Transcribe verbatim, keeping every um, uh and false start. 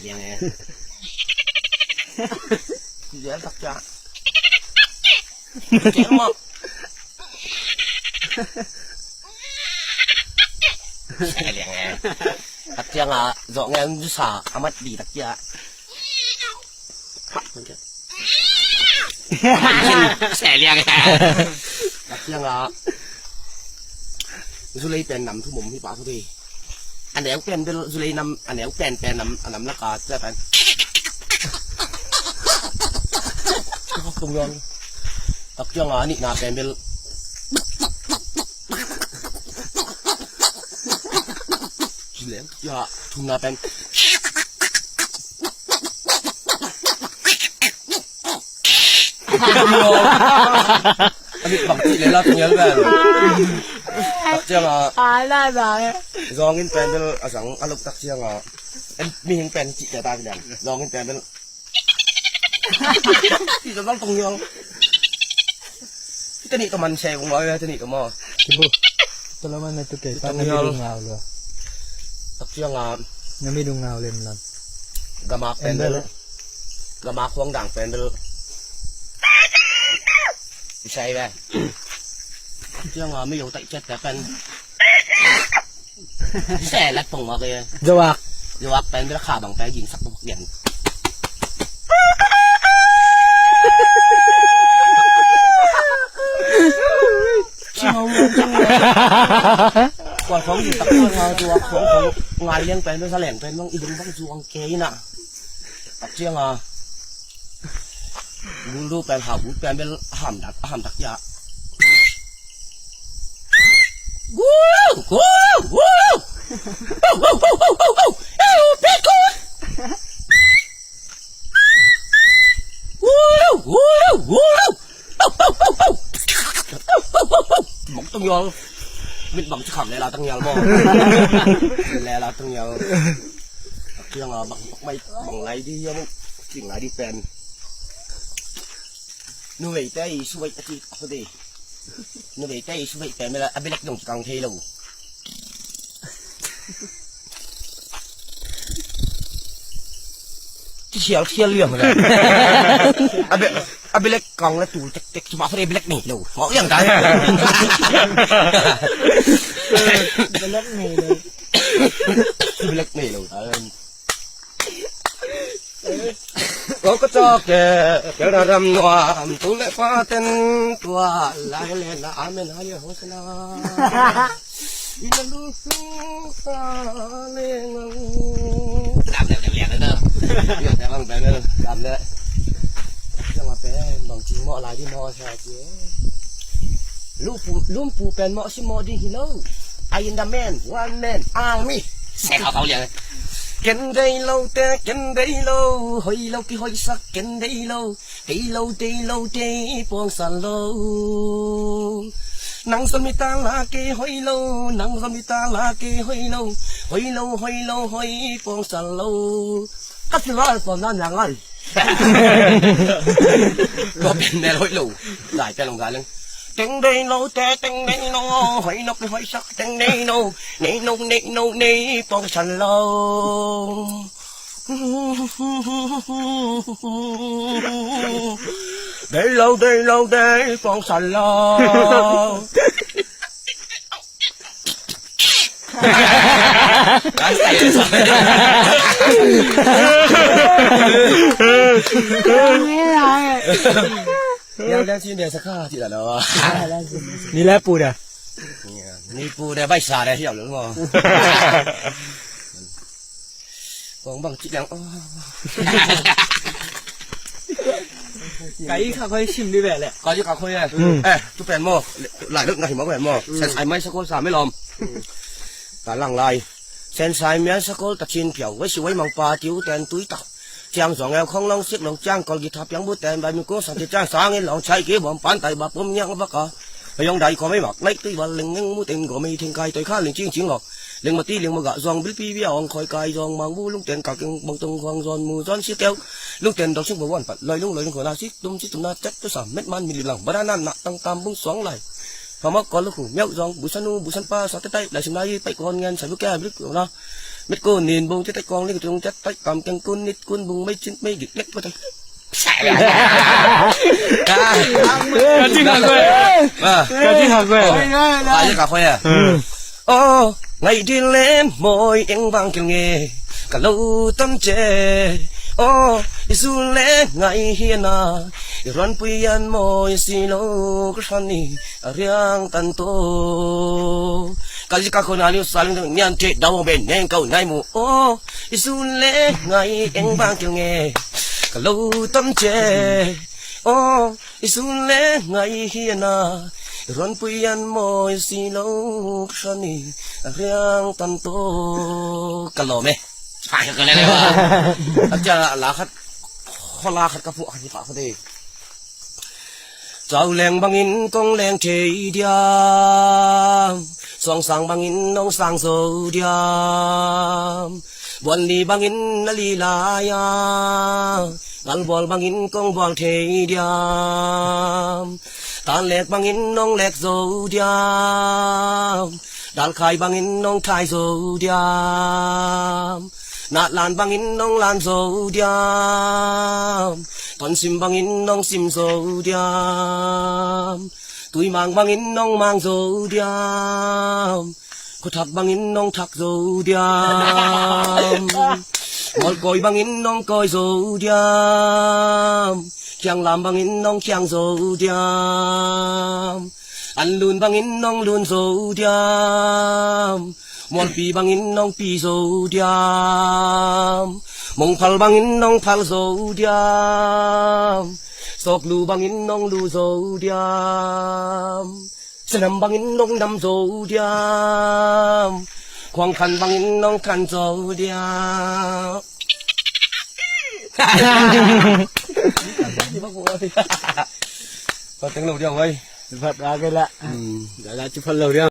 Liang e. Liang tak cia. Cia mawk. Liang e. Tak cia nga zok nge an zusa amat di tak cia. Sia liang. A ciang a zulei pen nam thu mom hi pah thu thei. A neu pen bel zulei nam, a neu pen pen nam, a nam laka cia pen. Tung yong. Tak ciang a nihna pen bel zulei. Ya, thumna pen. A mit bang cih le la tung yal vel. Tak ciang a. A la za e. Zong in pen bel a zang a lok tak ciang a. En mihing pen cih te ta bilang. Zong in pen bel. Cih te bang tung yal. Kita ni ka man se kong wa ya, kita ni ka mo. Kibu. Tala man na tu ke, pa na mi dung ngau lo. Tak ciang a. Na mi dung ngau lem lan. Gama pen bel. Gama khuang dang pen bel. Isai be. Ciang a mi yo tai chet pen. Isai lat pong ma ke. Jawak. Jawak pen bel kha bang pen ging sak bok gen. Kual khong ging tak kual khong zuak khong khong ngai liang pen bel sa leng pen bang i dung bang zuang ke ina. Tak ciang a. Gulu pen hau ut pen bel ham dak, ham dak ya. Gulu, gulu, gulu. Gulu, gulu, gulu, gulu. Eu peko. Gulu, gulu, gulu. Mok tung yol. Mit bang ci kham lela tang yal mo. Lela tang yal. Kiang a bang mai bang lai di yam. King lai di pen. Nu vei te i su vei a ci a su de. Nu vei te i su vei pen mela a belek dong ci kang thei lo. Ci sial sial liang le. A be a belek kang le tu tek tek ci ma fre belek ni lo. Mo liang dai. Belek ni lo. Belek ni lo. Ko ko cok ke ke ram nuam tu le pa ten tua lai le na amen ha ye ho sana. Ina lu su sa le ngang. Dam le le le na. Ya te bang pen le dam le. Yang a pen bang ci mo lai di mo sa ci. Lumpu lumpu pen mo si mo di hi lo. I am the man, one man army. Se kau kau liang. Ken dei lo te ken dei lo, hoi lo ki hoi sak ken dei lo. Dei lo dei lo dei pawng san lo. Nang zon mi ta la ke hoi lo, nang zon mi ta la ke hoi lo. Hoi lo hoi lo hoi pawng san lo. Ka si lo pawng na nang an. Ko pen mel hoi lo. Dai pen long dai leng. Teng dei lo te teng dei lo, hoi lo ki hoi sak teng dei lo. Nei lo nei lo nei pawng san lo. Dei lo dei lo dei pawng san lo. Yang liang ci ne sa kha ci la lo. Ni le pu da. Ni pu da bai sa da hiau lo mo. Kong bang ci liang. Kai kha khoi sim di ve le. Kai kha khoi e. Eh, tu pen mo. Lai lok ngai mo pen mo. Sen sai mai sa ko sa mai lom. Ta lang lai. Sen sai mian sa ko ta chin piau. Wei si wei mang pa tiu ten tui ta. Ciang zong eu khong long sik long ciang kol gita piang bu ten bai mi ko sa ti ciang sang in long chai ki bom pan tai ba pum nyang ba ka. Yong dai ko mai mak nai tui ba leng ngeng mu ten go mai thing kai toi kha leng ching ching lo. Leng ma ti leng ma ga zong bil pi bia ong khoi kai zong mang bu lung ten ka keng bang tong khong zon mu zon si keu. Lung ten dol sing ba wan pat loi lung loi lung ko na si tum si tum na chat tu sa met man mi li lang ba na na tang tam bung suang lai. Pha ma ko lu khu miau zong bu san u bu san pa sa te tai lai sim lai pai kon ngen sa bu ke bil ko na. Mit kun nin bung ti tai kong ling tung tet tai kam keng kun nit kun bung mei cin mei gik lek pa tai. Ka cing hak gue. Ah. Ka cing hak gue. Ka cing hak gue. Hmm. Aw, ngaih dih le mawi eng bang kil nge ka lo tam ce. Aw, i zul le ngaih hiana i ruanpui an mawi si lo ka hran i a riang tan to. Ka zi ka khona liu sa ling nian te dau be neng kau nai mu. Aw, i zul le ngaih eng bang kil nge ka lo tam ce. Aw, i zul le ngaih hiana i ruanpui an mawi si lo ka hran i a riang tan to. Ka lawm e. Hai ka lele. A cia la khat khaw la khat ka phuah khat hi pah khat e. Cau leng bangin kong leng thei diam, suangsang bangin nong sang zo diam, buan li bangin na li lai a, ngal bual bangin kong bual thei diam, tan lek bangin nong lek zo diam, dalkhai bangin nong khai zo diam, natlan bangin nong lan zo diam, tonsim bangin nong sim zo diam, tuimang bangin nong mang zo diam, khuathak bangin nong thak zo diam, molkawi bangin nong kawi zo diam, khianglam bangin nong khiang zo diam, anlun bangin nong lun zo diam, mualpi bangin nong pi zo diam, mongphal bangin nong phal zo diam, sawklu bangin nong lu zo diam, sinam bangin nong nam zo diam, khuangkhan bangin nong khan zo diam. Pateng lo diam wai. Vat a kela. Hmm. Dala ci phal lo diam.